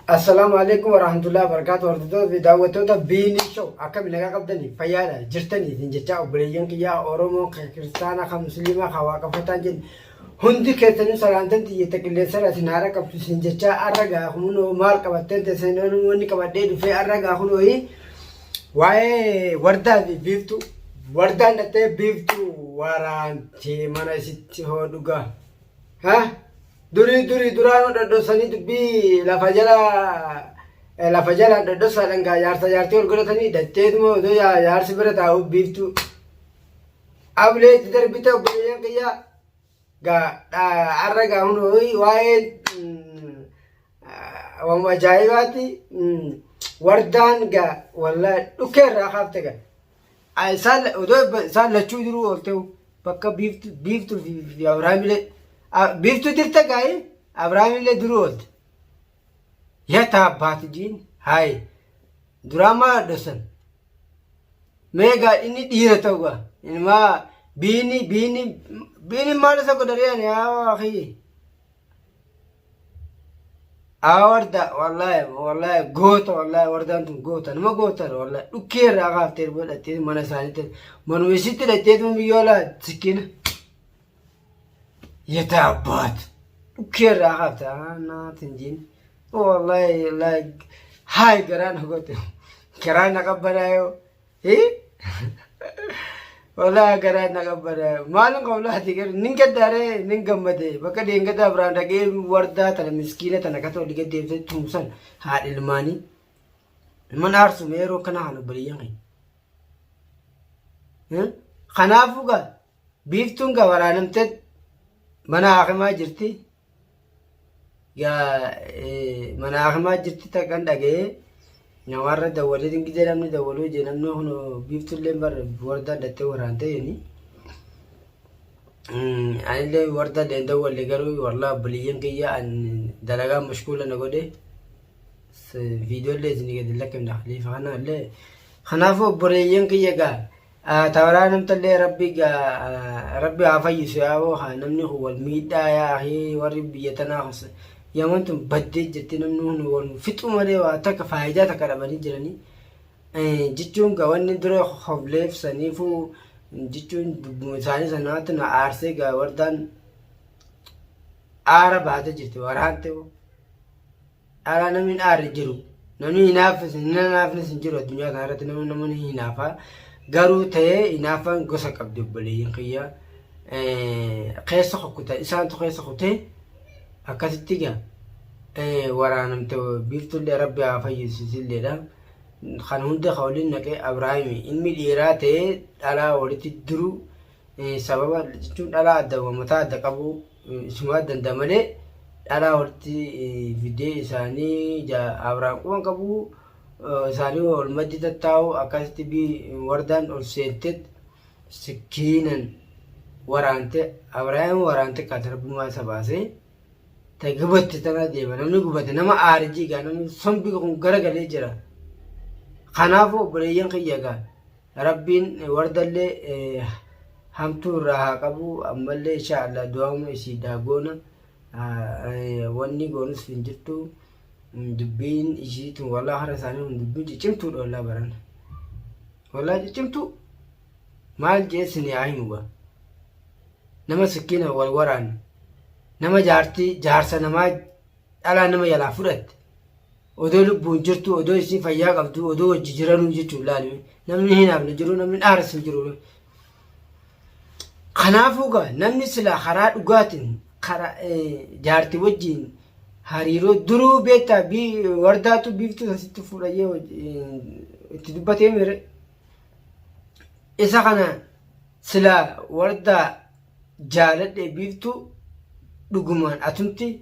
Assalaamu alaikum warahmatullahi wabarakatuh. Hordoftoota fi daawwattoota Biinii Show, akkami, nagaa qabdanii, fayyaadha jirtanii isin jechaa, obboleeyyan kiyyaa Oromoo, kan Kiristaanaa, kan Musliimaa, kan Waaqeffataan jennu hundi keessanuu salaantan xiyyeetta qilleensarra isin haara qabdu isin jechaa, arra gaa kunoo maal qabatteen teessan? Wanni qabadhee dhufee arra gaa kunoo waa'ee Wardaa fi Biiftuu. Wardaan dhattee Biiftuu waraantee mana isitti hoo dhugaa. Ha? Durii durii duraanuu dhodhosanii dubbii lafa jala lafa jalaan dhodhosaadhaan gaa jaarsa jaartii ol godhatanii datteetuma odoo jaarsi bira taa'u Biiftuu. Ablee itti darbite. Obboleeyyan kiyyaa, gaa har'a gaa hunoo waa'ee waan ajaa'ibaati. Wardaan gaa wallaahi dhukkee irraa kaafte gaa. Isaan odoo isaan lachuu jiruu oolteewu bakka Biiftuu fi Abiraamillee Biiftuu dirte gaa'ee Abiraamillee duruu oolte. Yataa abbaati jiin haayi duraa maal dhosan mee gaa inni dhiira ta'u gaa ilmaa biini biini biini maal isa godharee ani haa akii. Aa, Warda wallahi wallahi goota, wallahi Wardaan tun goota, nama goota wallahi. Dhukkee irraa kaaftee godhattee mana isaaniitti, manuma isitti dhaqxeetuma biyyoolaa sikkina. Yataa abbaat dhukkee irraa kaafte naatin jiin wallahi wallahi haay garaa na goote, garaa na qabbanaayoo. Walaa garaa na qabbana. Maalin qablaati gar nin gaddaaree nin gammade bakka deengaddaa biraan dhaqee Wardaa tana miskiina tana kata olii gad deemtee tumsan haadha ilmaanii. Ilman aarsu mee yeroo akkana haala obboleeyyan keenya. Kanaafuu gaa Biiftuun gaa waraanamtee mana haakimaa jirti. Gaa mana haakimaa jirti takkan dhaga'ee namarra dawwalee dingidee namni dawwaluu jee namni kun Biiftuullee bar Wardaan dhattee waraantee jenni. Anillee Wardaa illee hin dawwalle, garuu wallah obboleeyyan kiyya an dalagaa mashkuula na godhe, viidiyoo illee isin gadi lakkifna khaliifa kana illee. Kanaafuu obboleeyyan kiyya gaa tawaraa namtallee rabbi gaa rabbi haa fayyisu. Yaaboo haa namni kun wal miidhaa yaa akii, warri biyya tanaa Yaman tun baddee jirti, namni kun wal fixuu malee waa takka faayidaa takka dhabanii jiranii. Jechuun gaa wanni dura hofleef saniifuu jechuun dubbuma isaanii sanaatti na aarsee. Gaa Wardaan aara baatee jirti, waraante aaraa. Namni hin aarre jiru, namni hinaafis hin hinaafnes hin jiru addunyaa kana irratti. Namni namni hinaafa garuu ta'ee hinaafaan gosa qabdi. Obboleeyyan kiyya, keessa kukkuta isaantu keessa kutee akkasitti gaa waraanamte. Biiftullee rabbi haa fayyisu isilleedha. Kan hunda ka waliin naqee Abrahaami ilmi dhiiraa ta'ee dhalaa walitti diru sababa jechuun dhalaa adda mataa adda qabu isumaa danda'a malee dhalaa walitti fidee isaanii Abrahaam quban qabu isaanii wal maddi tattaa'u akkasitti Wardaan ol seenteet sikkiinan waraante, Abrahaam waraante kaate rabbumaa isa baasee. Ta gubatte tana deema, namni gubate nama aare jigaa, namni sombi kun garagalee jira. Kanaafuu obboleeyyan kiyya, gaa rabbiin Wardallee hamtuu irraa haa qabu. Ammallee insha Allah du'aama isiidhaa goona, wanni goonus hin jirtu. Dubbiin isii tun walaa hara isaanii kun dubbiin ciccimtuudha walaa barana walaa ciccimtuu maal jee isin haa himu. Gaa nama sikkiina wal waraanne, nama jaartii jaarsa namaa dhalaa nama jalaa fudhatte odoo lubbuun jirtu, odoo isii fayyaa qabdu, odoo wajji jiranuu jechuun laalime namni hinaafne jiru, namni dhaaras hin jiru. Kanaafuu gaa namni silaa karaa dhugaatiin karaa jaartii wajjiin hariiroo duruu beektaa Wardaatu Biiftuu asitti fuudhayyee itti dubbatee mire isa kana silaa Wardaa jaaladhe Biiftuu dhugumaan atumti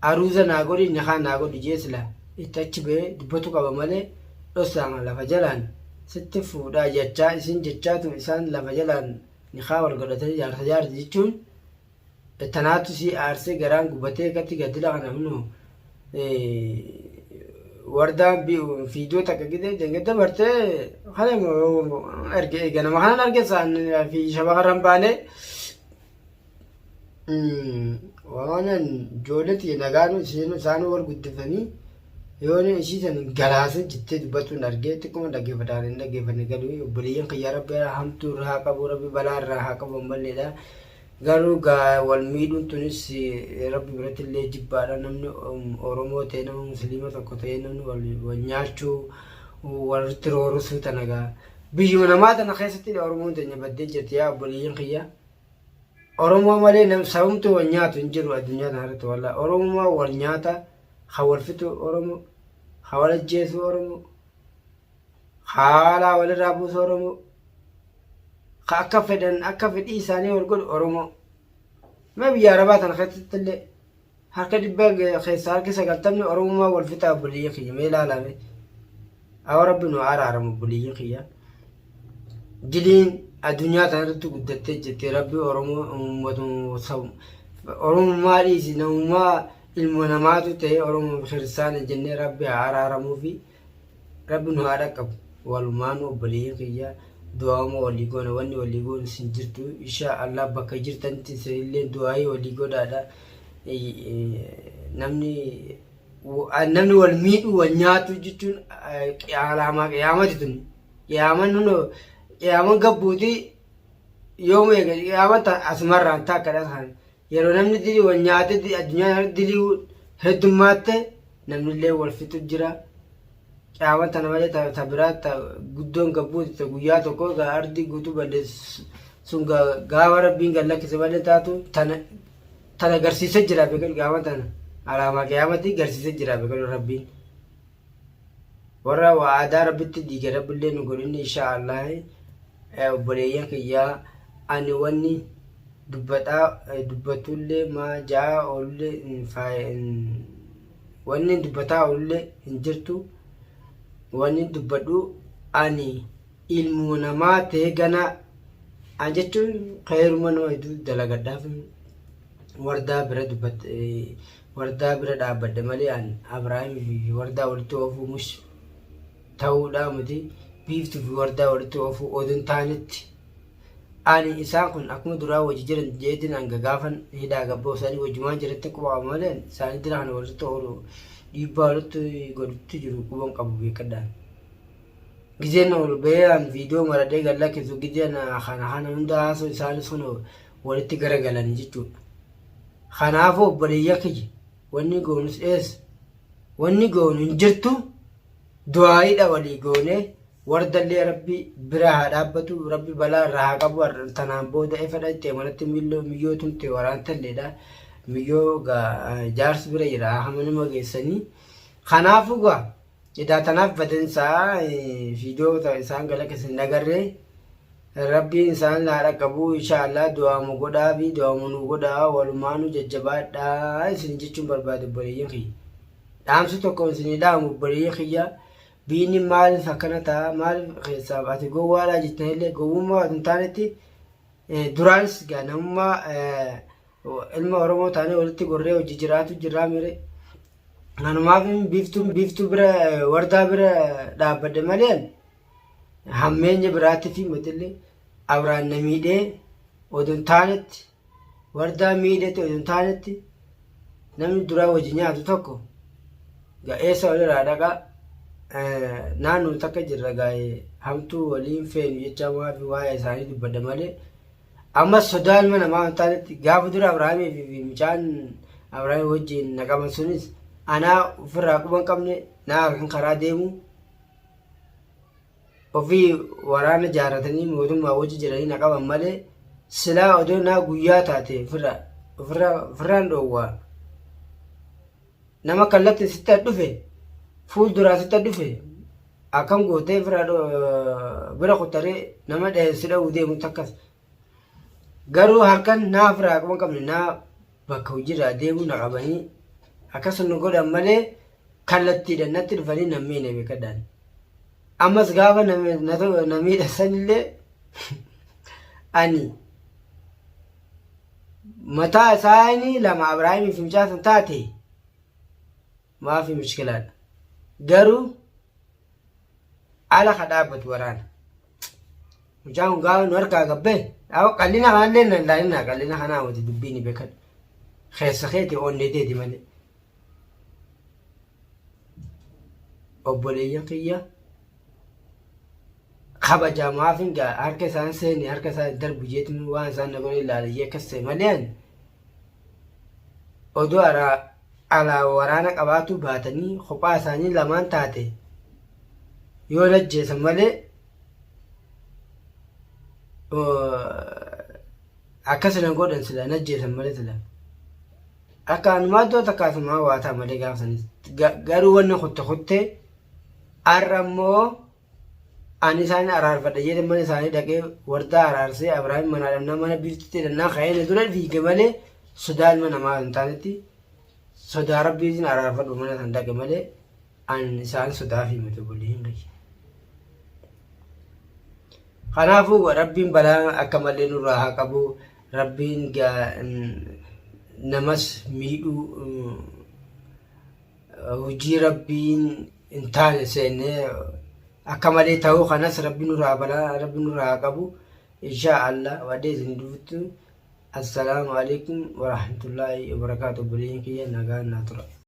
aruuza naa godhi, nikaa naa godhi jee silaa itti achi bahee dubbatu qaba malee dhosaan lafa jalaan sitti fuudhaa jechaa isin jechaatu isaan lafa jalaan nikaa wal godhatanii jaarsa jaarti jechuun tanaatu si aarsee garaan gubatee akkatti gaddila kana hunoo Wardaan fiidiyoo takka gidee dengedda bartee kana erge eega nama kanan arge isaan fi shabakarran baane waanan ijoollee tiyya nagaanu isheen isaanuu wal guddifanii. Yoon ishii san galaase jettee dubbatuun argee xiqquma dhaggeeffadhaan hin dhaggeeffanne galu obboleeyyan kiyyaa rabbi hamtuu irraa haa qabu rabbi balaa irraa haa qabu ammalleedha. Garuu gaa wal miidhuun tunis rabbi biratti illee jibbaadha namni Oromoo ta'e nama musliima tokko ta'e namni wal nyaachuu walitti roorrisuu tana gaa biyyuma namaa tana keessatti Oromoon teenya baddee jirti yaa obboleeyyan kiyya. Oromoo malee nam sabumtu wal nyaatu hin jiru addunyaa tana irratti wallaahi Oromummaa wal nyaata ha wal fixu Oromoo ha wal ajjeesu Oromoo haalaa walirraa buusu Oromoo ka akka fedhan akka fedhii isaanii wal godhu Oromoo. Mee biyya Arabaa tana keessatti illee harka dhibba keessaa harki sagaltamni Oromummaa wal fixaa obboleeyyan kiyya mee ilaalame. Awa rabbi nu araaramu obboleeyyan kiyya. Diliin addunyaa tana irratti guddattee jirti rabbi Oromoo uummatuma Oromummaa dhiisi namummaa ilma namaatu ta'e Oromoo kiristaana jennee rabbi haa araaramuufi. Rabbi nu haa dhaqqabu walumaanu obboleeyyan kiyya du'aa'uma walii goona wanni walii goonu sin jirtu insha Allah bakka jirtanitti isinillee du'aa'ii walii godhaadha namni namni wal miidhuu wal nyaatu jechuun alaamaa qiyaamati tun qiyaaman hunoo qiyaaman gabbuuti yoom eega qiyaaman asumarraan taakka dha yeroo namni dilii wal nyaate addunyaa dilii heddummaatte Namnillee wal fixu jira. Qiyaaman tana malee ta, ta biraa ta guddoon gabbuuti ta guyyaa tokko gaa ardii guutuu balleessu sun gaa gaafa rabbiin gad lakkise malee taatu tana tana garsiise jira beekadhu qiyaaman tana alaamaa qiyaamatti garsiise jira beekadhu rabbiin. Warra waa aadaa rabbitti diige rabbillee nu godhinni insha Allah obboleeyyan kiyyaa ani wanni dubbataa dubbatullee maa jaa oolullee hin wanni dubbataa oolullee hin jirtu wanni dubbadhu ani ilmuma namaa ta'e gana an jechuun kheeruma nama hedduu dalagadhaaf wardaa bira dubbat wardaa bira dhaabbadhe malee an Abrahaam fi wardaa walitti oofuu mush ta'uudhaa miti biiftuu fi wardaa walitti oofuu odoo hin taanetti Ani isaan kun akkuma duraa wajji jiran jeetiin hanga gaafan hidhaa gabboo isaanii wajjumaan jiratti quba qaba malee isaanii dira kana walitti oolu dhiibbaa walitti godhutti jiru quban qabu beekadhaan. Gizeen ol bahee an viidiyoo maradhee gad lakkisu gizeen kana kana hunda haasoo isaanis kun walitti garagalan jechuudha. Kanaafuu obboleeyya kiyya wanni goonus eessa wanni goonu hin jirtu du'aayiidha walii goonee Wardallee rabbi bira haa dhaabbatu rabbi balaa irraa haa qabu tanaan booda efa dhayxe manatti miyyoo tumte waraantalleedha miyyoo jaarsi bira jira hama nama geessanii kanaafuu gaa edaa tanaaf badansaa viidiyoo isaan galakisan hin agarree rabbiin isaan haa dhaqqabu inshaallah du'aamu godhaa fi du'aamu nu godhaa walumaanuu jajjabaadhaa isin jechuun barbaade obboleeyyan kiyya dhaamsi tokko isinii dhaamu obboleeyyan kiyya Biinni maaliif akkana ta'a maaliif keessaa ati gowwaadhaa jettanillee gowwummaa otoo hin taanetti duraanis gaa namummaa ilma Oromoo taanee walitti gorree hojii jiraatu jirraa mire. Kanumaaf biiftuun biiftuu bira wardaa bira dhaabbadhe malee hammeenya biraatti fi matillee abraan na miidhee otoo hin taanetti Wardaa miidhete osoo hin taanetti namni duraa wajji nyaatu tokko ga'eessa walirraa dhaqa naannoo takka jirra gaa'e hamtuu waliin feenu jecha maafi waa'ee isaanii dubbadha malee ammas sodaa ilma namaa hin taanetti gaafa dura Abrahaamii fi mucaan Abrahaamii wajjin naqaman sunis anaa ofirraa quba hin qabne naa halkan karaa deemu Ofii waraana jaarratanii mootummaa wajji jiranii na qaban malee silaa odoo naa guyyaa taate ofirraan dhoowwaa. Nama kallattiin sitti dhufe fuulduraa sitti dhufe akkam gootee ofirraa bira kuttaree nama si dha'uu deemu takkas. Garuu halkan naa ofirraa quba hin qabne naa bakka hojiirraa deemu na qabanii akkasuma nu godhan malee kallattiidhaan natti dhufanii na miine beekadhaan. Ammas gaafa na miidhan sanillee ani mataa isaanii lama Abrahaamii fi mucaa san taate maafi mushkilaadha. Garuu ala ka dhaabbatu waraana. Mucaan kun gaafa nu harkaa gabbee qallina kanallee nan laalina qallina kanaa miti dubbiin beekadhu. Keessa keeti onnee teeti malee. Obboleeyyan kiyya kabajaa maafin gaa harka isaan seene harka isaan darbu jeetiin waan isaan na godhe ilaalayyee akkas ta'e malee ani odoo araa alaa waraana qabaatu baatanii kophaa isaanii lamaan taate yoo lajjeesan malee akkas nan godhan sila najjeesan malee sila. Akka anumaa iddoo takka asumaa waa ta'a malee gaafa sanis garuu wanni kutte kutte har'a immoo ani isaan araarfadha jedhe mana isaanii dhaqee wardaa araarsee Abiraahim manaa dhannaa mana biiftitti dhannaa ka'ee na dura fiige malee sodaa ilma namaa hin taanetti sodaa rabbiitiin araarfadhu mana san dhaqe malee an isaan sodaa fi miti obboleeyyiin kiyya. Kanaafuu rabbiin balaa akka malee nurraa haa qabu. Rabbiin namas miidhuu hojii rabbiin hin taane seennee akka malee ta'uu kanas rabbi nurraa balaa rabbi nurraa haa qabu. Inshaa Allah wadee isin dhuftu. Assalaamu alaikum warahmatullaahi wabarakaatu obboleeyyiin kiyya nagaan naa tura.